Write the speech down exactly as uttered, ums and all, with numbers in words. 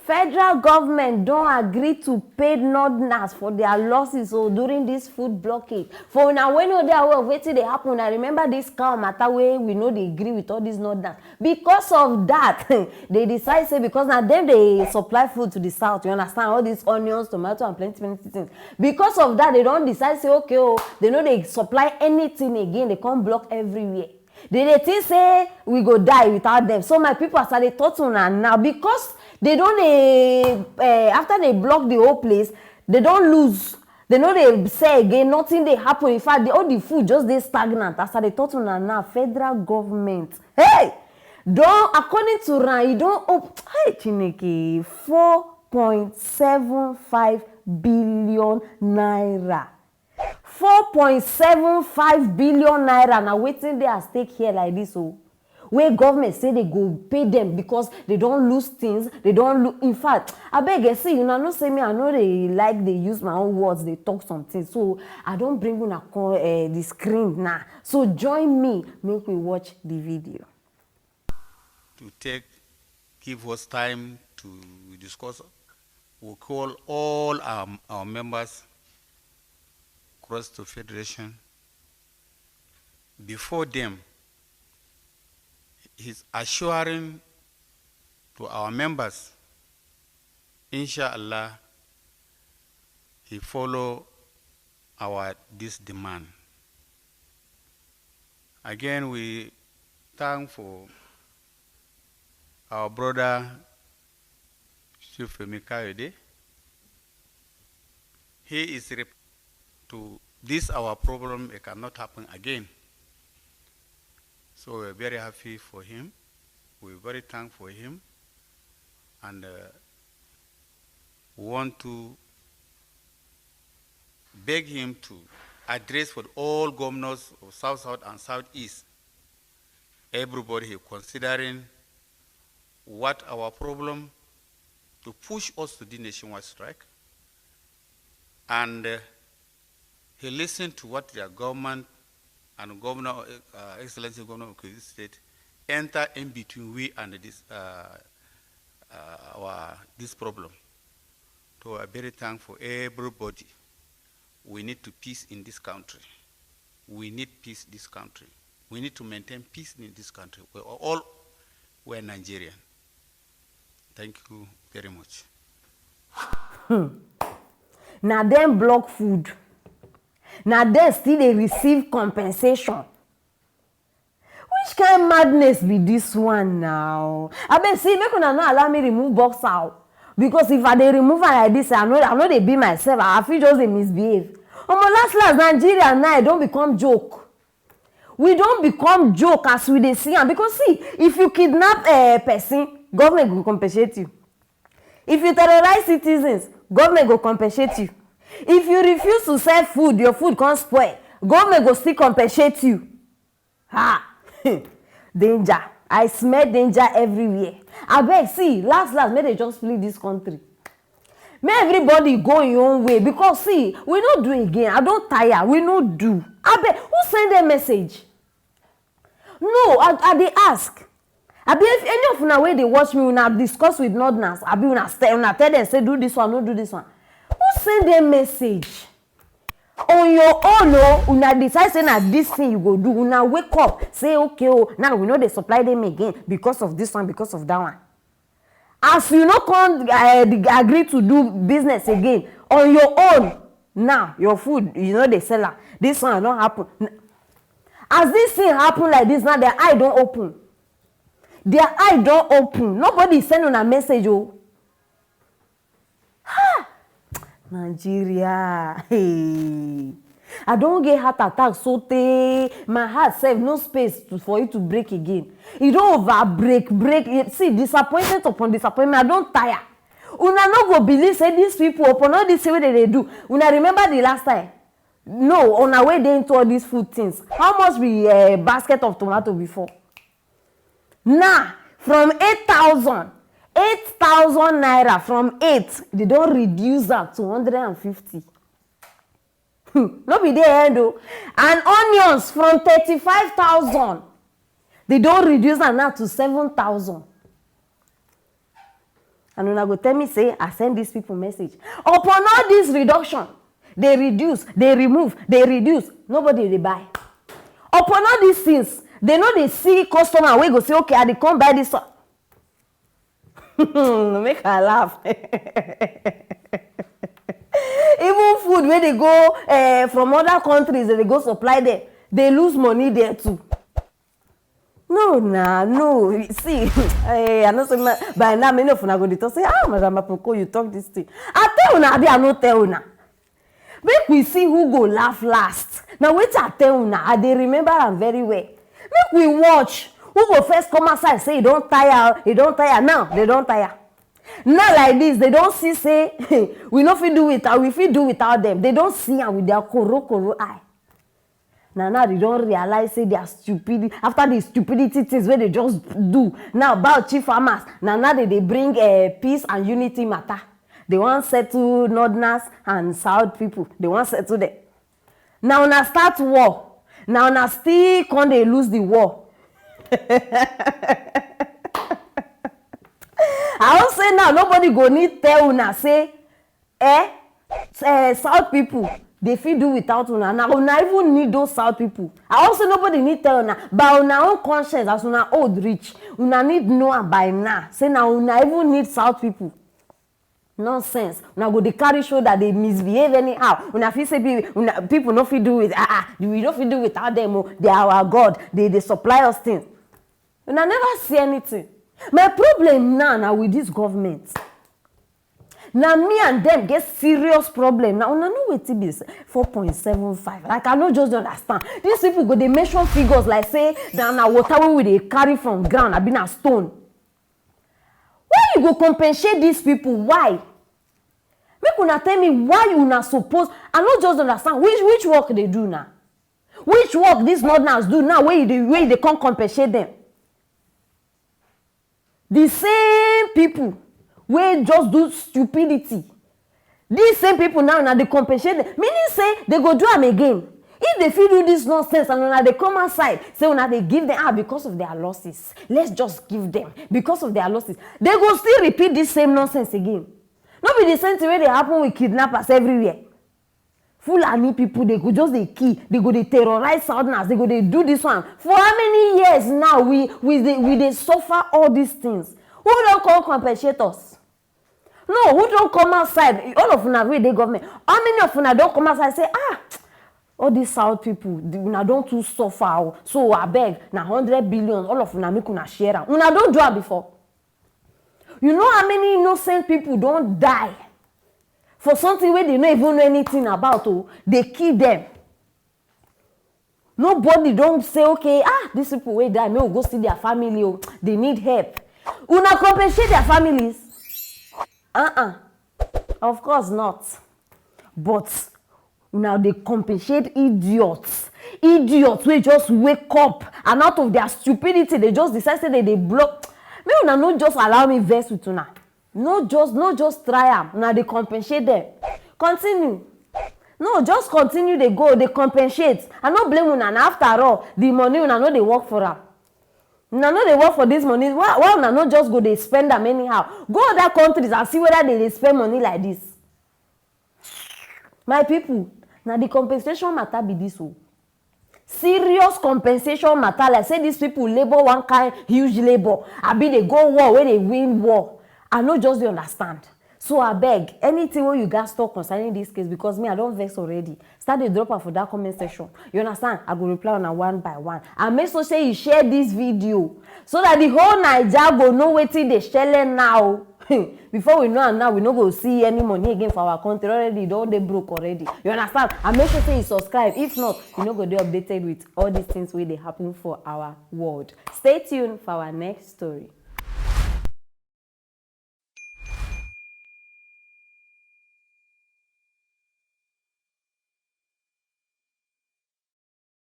Federal government don agree to pay northerners for their losses o during this food blockade. For una wey no dey aware of wetin dey happen, I remember this cow matter wey we no dey agree with all these northerners. Because of that, they decide say because na dem dey supply food to the south, you understand, all these onions, tomato and plenty plenty things. Because of that, they don decide say okay o, they no dey supply anything again, they come block everywhere. They dey think say we go die without them. So my people, as I dey talk to una now, because they don dey, eh, after they block the whole place, they don lose. They no dey sell again, nothing dey happen. In fact, the, all the food just dey stagnant. As I dey talk to una now, federal government, hey, don, according to am, e don open, hey, Chineke, four point seven five billion naira. Four point seven five billion naira na wetin dey at stake here like this o. Wey government say they go pay them because they don lose things, they don lose. In fact, abeg, eh, see, una know say me, I no dey like dey use my own words dey talk something. So I don bring una come, eh, the screen now. So join me, make we watch the video. To take, give us time to discuss. We call all our, our members across the federation. Before them, he's assuring to our members, inshallah, he follow our this demand. Again, we thank for our brother Chief Femi Kayode. He is rep- to this our problem, it cannot happen again. So we're very happy for him. We're very thankful for him. And uh, we want to beg him to address for all governors of South South and Southeast, everybody considering what our problem to push us to the nationwide strike. And uh, he listened to what their government and Governor, uh, Excellency Governor of Kogi State enter in between we and this uh, uh, our this problem. So I very thankful everybody. We need to peace in this country. We need peace this country. We need to maintain peace in this country. We are all, we're Nigerian. Thank you very much. Na dem block food. Na dem still dey receive compensation. Which kind madness be this one now? Abeg, see, make una no allow me remove boxer o. Because if I dey remove am like this, I no, I no dey be myself. I fit just dey misbehave. Omo, last last, Nigeria now, e don become joke. We don become joke as we dey see am. Because see, if you kidnap, eh, person, government go compensate you. If you terrorize citizens, government go compensate you. If you refuse to sell food, your food come spoil, government go still compensate you. Ha! Danger. I smell danger everywhere. Abeg, see, last last, make they just split this country. Make everybody go im own way, because see, we no do again. I don tire. We no do. Abeg, who send dem message? No, I, I dey ask. Abi if any of una wey dey watch me, una discuss with northerners, abi una, st- una tell dem say do this one, no do this one. Who send dem message? On your own o, una decide say na this thing you go do. Una wake up, say okay o, now we no dey supply dem again because of this one, because of that one. As you no come, uh, agree to do business again on your own, now your food, you no dey sell am. This one don happen. As this thing happen like this now, their eye don open. Their eye don open. Nobody send una message o. Ha! Nigeria. Hey. I don get heart attack so tey my heart sef no space to, for it to break again. E don over break, break. Eh, see, disappointment upon disappointment. I don tire. Una no go believe say these people, upon all this thing wey dem dey do. Una remember the last time? No, una wey dey into all these food things. How much be, eh, basket of tomato before? Now, from eight thousand, eight thousand naira, from eight, they don reduce am to hundred and fifty. Hmm, no be there end o. And onions from thirty-five thousand, they don reduce am now to seven thousand. And una go tell me say I send these people message. Upon all this reduction, they reduce, they remove, they reduce, nobody dey buy. Upon all these things, they no dey see customer wey go say, "Okay, I dey come buy this one." Make I laugh. Even food wey dey go, eh, from other countries, they dey go supply there, they lose money there too. No, na, no. See, eh, I know say ma-, by now, many of una go dey talk say, "Ah, Madam Apoko, you talk this thing." I tell una, abi I no tell una? Make we see who go laugh last. Na wetin I tell una, I dey remember am very well. Make we watch who go first come outside say e don tire, e don tire. Now, they don tire. Now like this, they don see say we no fit do without, we fit do without them. They don see am with their koro koro eye. Na now they don realize say their stupidity, after the stupidity things wey they just do. Now, Bauchi farmers, na now they dey bring, eh, peace and unity matter. They wan settle northerners and south people. They wan settle them. Na una start war. Na una still come dey lose the war. I hope say now nobody go need tell una say, eh, eh, south people, they fit do without una. Na una even need those south people. I hope say nobody need tell una. By una own conscience, as una old reach, una need know am by now say na una even need south people. Nonsense. Una go dey carry shoulder, dey misbehave anyhow. Una feel say be-, una, people no fit do with, ah, ah, we no fit do without them o. They are our God. They dey supply us things. Una never see anything. My problem now na with this government. Na me and them get serious problem. Now una know wetin be this four point seven five. Like, I no just dey understand. These people go dey mention figures like say na, na water wey we dey carry from ground, abi na stone. Why you go compensate these people? Why? Make una tell me why una suppose. I no just understand which, which work they do now. Which work these northerners do now wey you dey, wey you dey come compensate them? The same people wey just do stupidity, these same people now, na dey compensate them. Meaning say they go do am again. If they fit do this nonsense and una dey come outside say una dey give them, ah, because of their losses, let's just give them because of their losses, they go still repeat this same nonsense again. No be the same thing wey dey happen with kidnappers everywhere. Fulani people, they go just dey kill, they go dey terrorize Southerners, they go dey do this one. For how many years now we, we dey, we dey suffer all these things? Who don come compensate us? No, who don come outside? All of una wey dey government, how many of una don come outside say, "Ah, all these South people, the, una don too suffer o. So abeg, na hundred billion, all of una make una share am." Una don do am before? You know how many innocent people don die for something wey they no even know anything about o? They kill them. Nobody don say, "Okay, ah, these people wey die, make we go see their family o. They need help." Una compensate their families? Uh-uh. Of course not. But una dey compensate idiots. Idiots wey just wake up and out of their stupidity, they just decide say they dey block. Make una no just allow me vex with una. No just, no just try am. Una dey compensate them. Continue. No, just continue dey go, dey compensate. I no blame una. Na after all, the money, una no dey work for am. Una no dey work for this money. Why, why una no just go dey spend am anyhow? Go other countries and see whether they dey spend money like this. My people, na the compensation matter be this o. Serious compensation matter, like say these people labor one kind huge labor, abi they go war wey they win war. I no just dey understand. So abeg, anything wey you gats talk concerning this case, because me, I don vex already, start dey drop am for that comment section. You understand? I go reply una one by one. And make sure say you share this video so that the whole Naija go know wetin dey shele now. Before we know am now, we no go see any money again for our country. Already, e don dey broke already. You understand? And make sure say you subscribe. If not, you no go dey updated with all these things wey dey happen for our world. Stay tuned for our next story.